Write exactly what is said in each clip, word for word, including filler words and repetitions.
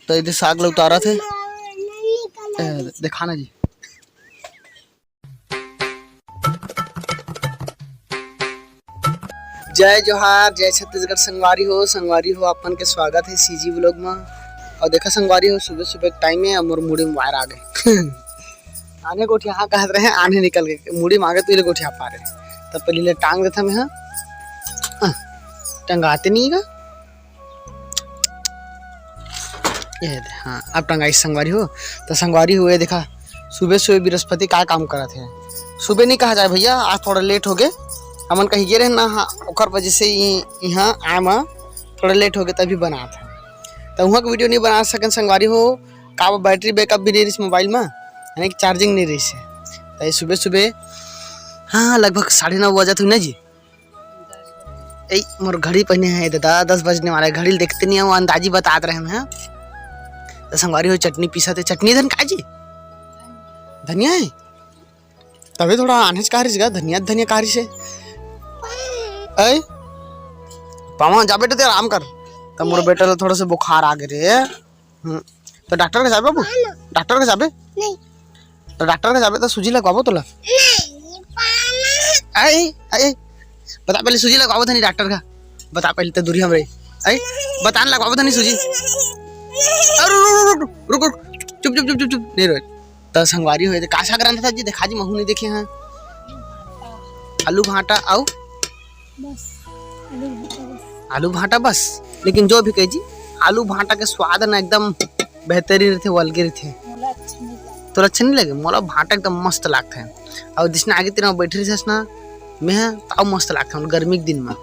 तो इधर साग ला उतारत हे। ए, दिखा ना जी। जय जोहार, जय छत्तीसगढ़ संगवारी हो। संगवारी हो, आपन के स्वागत हे CG vlog म। अउ देखा संगवारी हो, सुबह सुबह टाइम हे, अउ मोर मुड़ी म वायर आ गे। आने गोठिया हाँ कहत रहे, आने निकल गे, मुड़ी म आ गे, तू ले गोठिया पारे। तब पहले ले टांग देथा मैं, हाँ। आह, टंगाते नहीं गा। ये दे, हाँ, अब टंगाई संगवारी हो। तो संगवारी हो, ये देखा, सुबह सुबह बृहस्पति का काम करत हे। सुबह नहीं कहा जाए भैया, आज थोड़ा लेट हो गए, हमन कहीं गे रहे ना, हाँ, ओकर वजह से इ-, यहाँ आए म थोड़ा लेट हो गए, तभी बनात हे। तो वहाँ के वीडियो नहीं बना सकन संगवारी हो, का वो बैटरी बैकअप भी नहीं रहिस मोबाइल में, यानी कि चार्जिंग नहीं रहिस हे। तो ये सुबह सुबह, हाँ, लगभग साढ़े नौ बजत हुई ना जी। ए, मोर घड़ी पहने हे दादा, दस बजने वाला हे, घड़ी देखते नहीं हे, वो अंदाजी बतात रहे हैं। तो संगवारी हो, चटनी पीसत हे, चटनी धन का जी? धनिया हे? तभी थोड़ा आने से कहा रही, धनिया, धनिया कहा रही से। ए, पावा जा बेटा, ते आराम कर। तो मोर बेटा ला थोड़ा सा बुखार आ गे रे। हम्म, तो डॉक्टर के जाबे बाबू? डॉक्टर के जाबे? नहीं। तो डॉक्टर के जाबे तो सूजी लगवाबो तोला? नहीं, पाना। आई, आई, बता पहले सूजी लगवाबो धनी डॉक्टर का? बता पहले तो दूरी हमरे। आई, बता ना लगवाबो धनी सूजी? अरे रुक, रुक, रुक, रुक, रुक, चुप, चुप, चुप, चुप, चुप, नहीं रोए। तो संगवारी हो, तो का साग रांधा था जी? देखा जी, महू नहीं देखे हैं। आलू भांटा आऊ? बस, आलू भांटा बस। आलू भांटा बस। लेकिन जो भी कही जी, आलू भांटा के स्वाद ना एकदम बेहतरीन रहिथे, वो अलगे रहिथे। मोला अच्छा नहीं लगे। तोला अच्छा नहीं लगे? मोला भांटा एकदम मस्त लागथे। अउ जिसने आगे तीर में बैठे रहिथस ना, मैं ह, ताऊ मस्त लागथे, गर्मी के दिन में।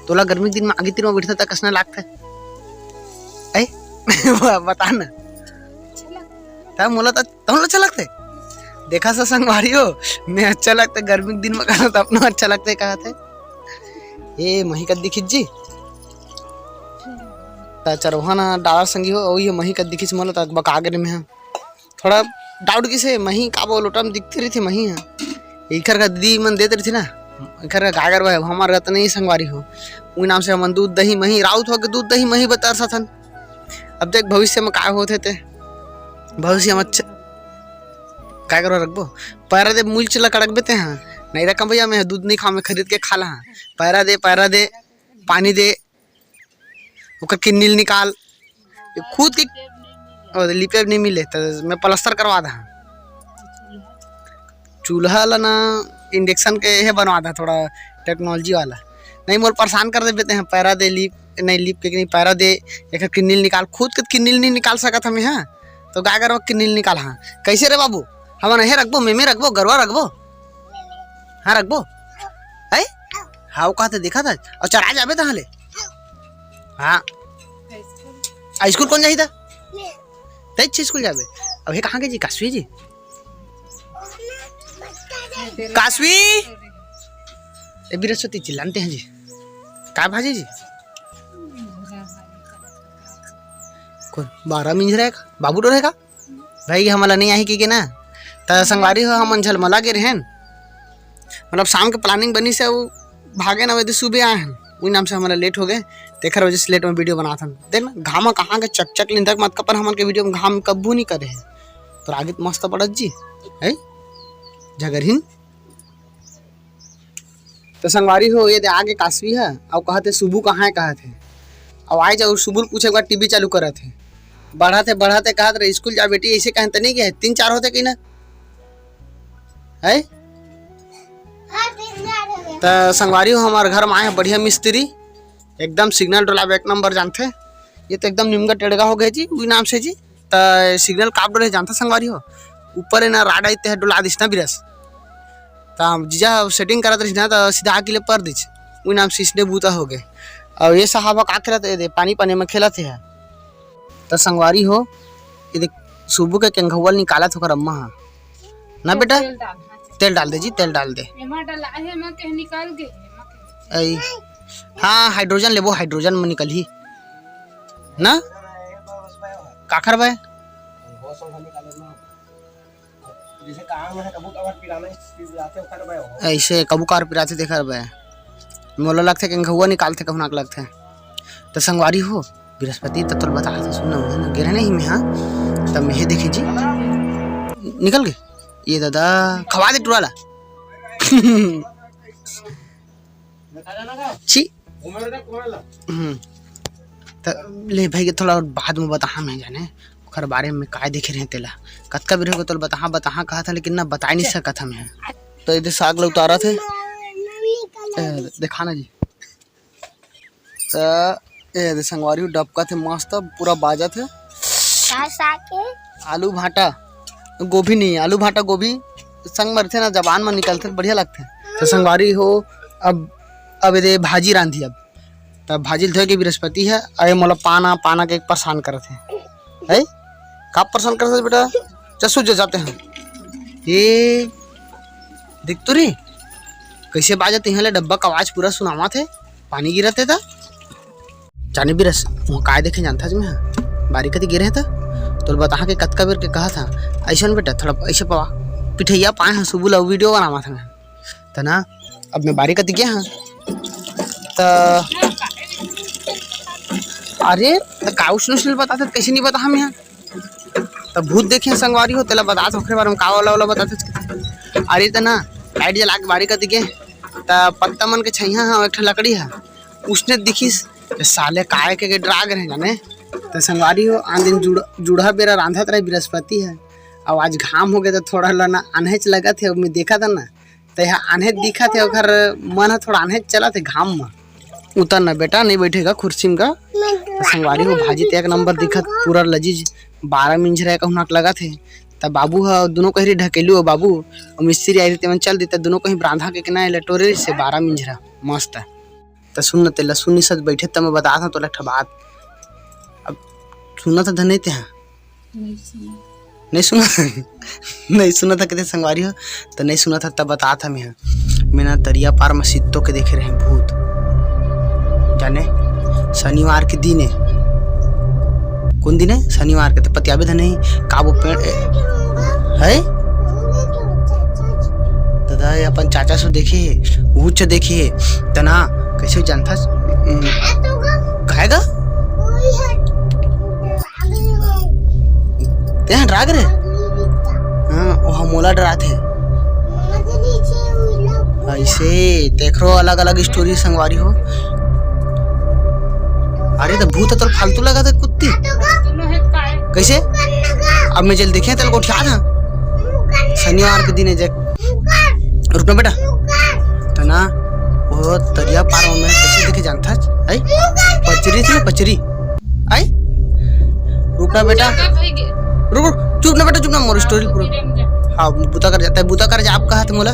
तोला गर्मी के दिन में आगे तीर में बैठे त कसना लागथे? ऐ? बता ना। अच्छा लगथे। तब मोला त तहन अच्छा लगथे। देखा सा संगवारी हो, मैं अच्छा लगथे, गर्मी के दिन में कहा त अपना अच्छा लगथे, कहा थे। ए, मही कद दिखित जी? त चरवाहा ना डाला संगी हो, अउ ये मही कद दिखित मोला त बका गे में। थोड़ा डाउट किसे मही का वो लोटा में दिखते रही थी मही है। इखर का दीदी मन देते रही थी ना, इखर का गागर भाई, हमार का त नहीं संगवारी हो। उही नाम से हमन दूध दही मही, राउत हो के दूध दही मही बता सकथन। अब देख भविष्य में का होथे ते। भविष्य में अच्छा का करवा रखबो? पैरा दे, मिर्च ला कड़कबे ते हाँ। नहीं रखम भैया, मैं दूध नहीं खाऊं, मैं खरीद के खा ला हाँ। पैरा दे, पैरा दे, पानी दे, ओकर किन्नी ल निकाल। ये खुद के, ओ, लिपे नहीं मिले, तो मैं प्लास्टर करवा दा हाँ। चूल्हा ला ना, इंडक्शन के ये बनवा दा, थोड़ा टेक्नोलॉजी वाला। नहीं, मोर परेशान कर देबे ते हैं, पैरा दे, लीप, नहीं, लीप के नहीं, पैरा दे, एकर किन्नी ल निकाल, खुद के किन्नी ल नहीं निकाल सकत हमें, हाँ? तो गाय गरवा के किन्नी ल निकाल, हाँ। कैसे रे बाबू? हमन हे रखबो, मेमे रखबो, गरवा रखबो? हाँ, रखबो? है? हाँ, वो कहते देखा था, और चरा जाबे तहाँ ले? हाँ। आ, स्कूल कौन जाही था? तैं स्कूल जाबे। अब हे कहाँ के जी? कासवी जी? कासवी! ए, बृहस्पति चिल्लाते हैं जी। का भाजी जी? कोई बारह मिंज रहेगा? बाबू डोर रहेगा? भाई, हमला नहीं आही कि के ना? त संगवारी हो, हमन झलमला गे रहेन। मतलब, शाम के प्लानिंग बनी से, वो भागे ना, वैदे सुबह आए हैं। उही नाम से हमला लेट हो गए। तेखर वजह से लेट में वीडियो बनात हन। देख ना, घामा कहाँ के चकचक लिंदक मत कपर, हमन के वीडियो में घाम कब्बू नहीं करे है। तोर आगे त मस्त पड़त जी, है? झगरहिन। तो संगवारी हो, ये दे आगे कासवी है, अउ कहत हे, "सुबू कहाँ है?" कहत हे। अउ आए जाओ, सुबू ल पूछे के बाद टीवी चालू करत हे। बढ़त हे, बढ़त हे, कहत रहे, "स्कूल जा बेटी," ऐसे कहन त नहीं गए, तीन चार होते कि ना? है? त संगवारी हो, हमारे घर में आए हैं बढ़िया मिस्त्री, एकदम सिग्नल डोलावे एक नंबर जानथे। ये तो एकदम निमगा टेड़गा हो गए जी, उही नाम से जी। त सिग्नल काबर डोले जानथा संगवारी हो? ऊपर है ना राड आइते है डोला दिस ना बिरस। त हम जीजा सेटिंग करत रहिस ना त सीधा आके ले पर दिस। उही नाम से इसने बूता हो गए। अउ ये साहब का खेलत है दे, पानी पानी में खेलत है। त संगवारी हो, ये देख सुबू के केंघौल निकालत होकर अम्मा हा। ना बेटा? तेल डाल, हाँ। तेल डाल दे जी, तेल डाल दे। एमा डाला है, एमा के निकाल के, एमा के। ऐ, हाँ, हाइड्रोजन लेबो, हाइड्रोजन में निकलही। ना? काखर बे? ऐसे कबू कार पिराथे तेखर बे। मोला लगथे केंघौआ निकालथे कहूँ नाक लगथे। त संगवारी हो, बृहस्पति त तोल बता था, सुन ना, उहे ना, नहीं, मैं, हाँ, तब मैं हे देखे जी, निकल गे। ये दादा, खवा दे टुरा ला। छी। हम्म। त ले भाई के थोड़ा बाद में बताहा मैं जाने, ओकर बारे में काय देखे रहे तेला। कतका बेर हो गे तोला बताहा, बताहा कहा था, लेकिन ना बताए नहीं सकत हम। तो इधर साग ला उतारा थे। ए, देखा ना जी। त ए दे संगवारी हो, डबका थे मस्त, पूरा बाजा थे। का साग के? आलू भाटा, गोभी नहीं, आलू भाटा गोभी संग मरथे ना, जबान में निकलथे, बढ़िया लगथे। तो संगवारी हो, अब, अब एदे भाजी रांधी अब। तब भाजी ल धोए के बृहस्पति है, अरे मोला पाना, पाना के परेशान करत है। है? का परेशान करत है बेटा? चल सूत जा, जाते हैं। ये देख तो रे, कैसे बाजत इहाँ ले डब्बा का आवाज पूरा सुनावत है, पानी गिरत है त। जाने बिरस, वहाँ काय देखे जानथस मैं, बारी कति गिरे त, तोल बताहा के कतका बेर के कहा था, ऐसन बेटा, थोड़ा ऐसे पवा, पिठैया पाए हाँ, सुबह ला वीडियो बनावा था मैं। त ना, अब मैं बारी कति गया हाँ, त, अरे, त का उष्ण उष्ण बता था, कैसे नहीं बता हम यहाँ? त भूत देखे संगवारी हो, तेला बतात ओखरे बारे में का वाला वाला बतात। अरे त ना, लाइट जला के बारी कति गे, त पत्ता मन के छैया ह, एक ठन लकड़ी ह, उसने दिखिस, त साले काय के, के डरा गे रहे जाने। त संगवारी हो, आन दिन जुड़-, जुड़हा बेरा रांधत रहे बृहस्पति ह, अब आज घाम हो गे, त थोड़ा ला ना आन्हेच लगत हे, अब मैं देखा था ना, त यह आन्हेच दिखत हे, ओखर मन ह थोड़ा आन्हेच चलत हे घाम म। उतर ना बेटा, नहीं बैठेगा कुर्सी में का। त संगवारी हो, भाजी त एक नंबर दिखत, पूरा लजीज, बारह मिंजरा कहूँ नाक लगत हे। त बाबू ह दुनों कहरी ढकेलू, बाबू अउ मिस्त्री आई रहिते मन चल देते, दुनों कहीं ब्रांधा के ना एला टोरे से बारह मिंजरा मस्त। त सुन न, तेला सुन नहीं सच बैठे, त मैं बता था तोला एक ठा बात। अब सुनत ह धन नहीं ते हाँ। नहीं सुना। नहीं सुना। नहीं सुना था कहते संगवारी हो, तो नहीं सुना था तब बता था मैं। मैं ना तरिया पार में सित्तो के देखे रहे भूत। जाने शनिवार के दिन है। कौन दिन है? शनिवार के। तो पतियाबे धन नहीं, का वो पेड़ ए, है? दादा, ये अपन चाचा से देखे हे, ऊंच देखे हे, तना कैसे जानथस? हम्म, खाएगा? तें डरा गे रे? हाँ, वो मोला डराथे। ऐसे देख रो, अलग-अलग स्टोरी संगवारी हो। अरे, तो भूत तो फालतू लगा था कुत्ती। कैसे? अब मैं जल देखे, तेल गोठिया था। शनिवार के दिन है, जे रुक ना बेटा। त ना, वो तरिया पार में कैसे देखे जानथस? आई? पचरी थी ना, पचरी। आई? रुक ना बेटा। रुक, रुक, चुप ना बेटा, चुप ना, मोर स्टोरी पूरा। हाँ, बुता कर जाता है, बुता कर जा, आप कहा थे मोला?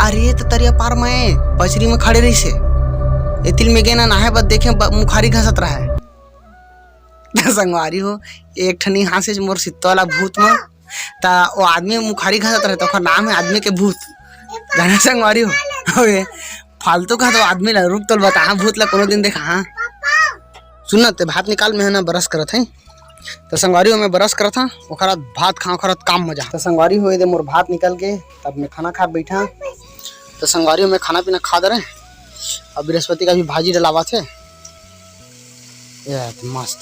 अरे, तो तरिया पार में पचरी में खड़े रही से। एतिल में गेना ना है, बस देखे, ब-, मुखारी घसत रहा है। संगवारी हो, एक ठनी हाँसे मोर सित्तो वाला भूत में, त वो आदमी मुखारी घसत रहे, त ओकर नाम है आदमी के भूत। जाने संगवारी हो, अबे, फालतू का तो आदमी ला, रुक तोल बता, हाँ, भूत ला कोनो दिन देखा, हाँ। सुन ना, ते भात निकाल, मैं है ना ब्रश करत है। त संगवारी हो, मैं ब्रश करत हाँ, ओखर बाद भात खा, ओखर बाद काम मजा। त संगवारी हो, ये दे मोर भात निकल के, तब मैं खाना खा बैठा। त संगवारी हो, मैं खाना पीना खा दे रहे, अब बृहस्पति का भी भाजी डलावा थे। ये है तो मस्त।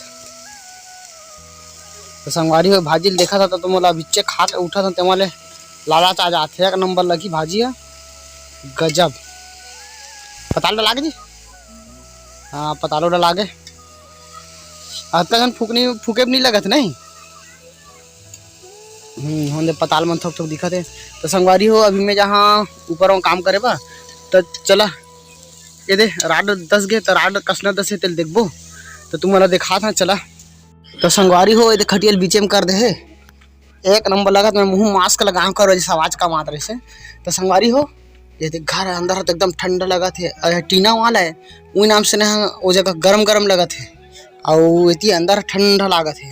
तो संगवारी हो, भाजी ल देखा था तो तुम बोला, बिच्चे खा के उठा था, तेमा ले लालच आ जाथे। एक नंबर लगी भाजी है, गजब। पताल डला के जी? हाँ, पतालो डला के। अतका जन फूकनी, फूके भी नहीं लगत नहीं। हम्म, होंदे पताल मन थोक थोक दिखत हे। तो संगवारी हो, अभी मैं जहाँ ऊपर हूँ काम करे बा, तो चला, ये दे राड दस गे, तो राड कसना दस हे, तेल देखबो, तो तुम वाला देखा था, चला। तो संगवारी हो, ये दे खटियल बीचे में कर दे हे, एक नंबर लगत। मैं मुँह मास्क लगाए कर वजह से आवाज कम आत रहे से। तो संगवारी हो, ये दे घर अंदर तो एकदम ठंडा लगत हे, अउ ये टीना वाला है, उही नाम से ना वो जगह गरम गरम लगत हे। अउ एती अंदर ठंडा लागत हे।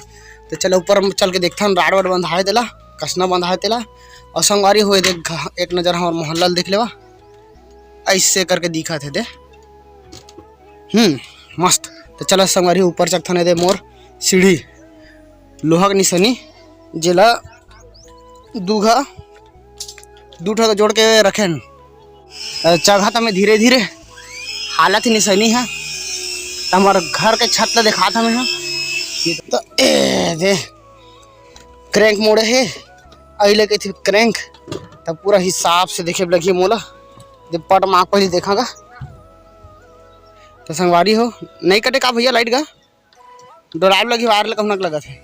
तो चलो ऊपर में चल के देखथन, राड वाड बंधाए तेला, कसना बंधाए तेला। अउ संगवारी हो, ये देख घ-, एक नजर हमर मोहल्ला ल देख लेवा, ऐसे करके दिखत हे दे। हम्म, मस्त। तो चलो संगवारी ऊपर चघथन, ये दे मोर सीढ़ी, लोहा के निसनी, जेला दू घा, दू ठो जोड़ के रखेन। अ, चघत हमें धीरे धीरे, हालत ही निसैनी है। त हमर घर के छत ला देखात हमें ह। तो ए दे, क्रैंक मोड़े हे, अइले कहिथे क्रैंक, त पूरा हिसाब से देखे बर लगही मोला। दे पट मार पहिली देखा गा। त संगवारी हो, नइ कटे का भैया लाइट गा? डोलाए बर लगही, वायर ल कहूँ लगत हे।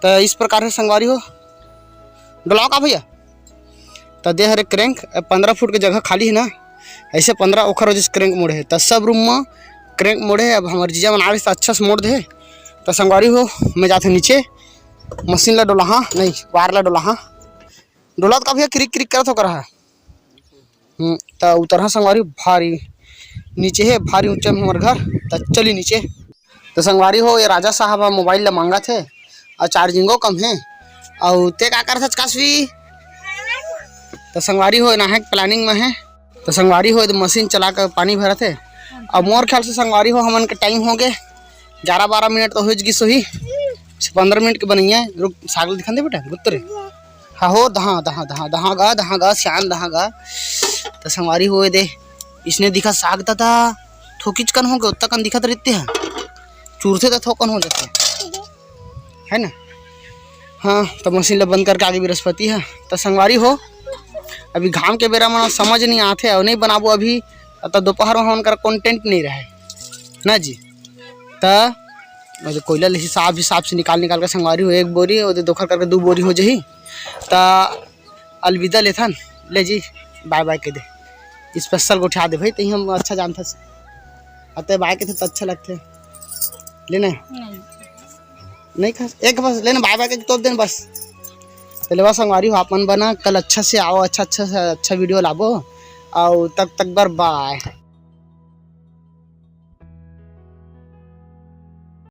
त इस प्रकार से संगवारी हो, डोलाओ का भैया? त दे हरे क्रैंक, पंद्रह फुट के जगह खाली हे ना, ऐसे पंद्रह ओखर वजह से क्रैंक मोड़े हे। त सब रूम म क्रैंक मोड़े हे। अब हमर जीजा मन आइस त अच्छा से मोड़ दे हे। त संगवारी हो, मैं जाथों नीचे, मशीन ला डोलाहा, नहीं, वायर ला डोलाहा। डोलात का भैया, क्रिक क्रिक करत हो कर हा। हम्म, त उतरहा संगवारी, भारी नीचे हे, भारी ऊंचा में हमर घर। त चली नीचे। त संगवारी हो, ये राजा साहब ह मोबाइल ला मांगत हे, अउ चार्जिंगो कम हे। अउ ते का करत हस काशवी? त संगवारी हो, नहाए के प्लानिंग में हे। त संगवारी हो, ये मशीन चला के पानी भरत हे। अब मोर ख्याल से संगवारी हो, हमन के टाइम हो गे ग्यारह बारह मिनट तो हो गिस होही, पंद्रह मिनट के बनइया। रुक, साग ल दिखा दे बेटा, गुत्तर। हाँ हो, दहा दहा दहा दहा गा, दहा गा, सियान दहा गा। त संगवारी हो, ये दे, इसने दिखा साग दादा, थोकिच कन हो गे, ओत्ता कन दिखत रहिथे, चूरथे त थोकन हो जाथे, है ना? हाँ, त मशीन ला बंद करके आगे बृहस्पति ह। त संगवारी हो, अभी घाम के बेरा म समझ नइ आथे, अउ नइ बनाबो अभी, त दोपहर म हमन कर content नइ रहे ना जी। त ओदे कोयला ले हिसाब, हिसाब से निकाल, निकाल के संगवारी हो, एक बोरी, ओदे दोखर करके दू बोरी हो जही। त अलविदा लेथन, ले जी, बाय बाय कह दे, special गोठिया दे भाई, तही हम अच्छा जानथस। अते बाय कथे त अच्छा लगथे। लेना है? नहीं। नहीं खा, एक बस लेना, बाय बाय के तोप देना बस। त लेवा संगवारी हो, आप मन बना, कल अच्छा से आओ, अच्छा, अच्छा से, अच्छा वीडियो लाबो। अउ तब तक बर बाय।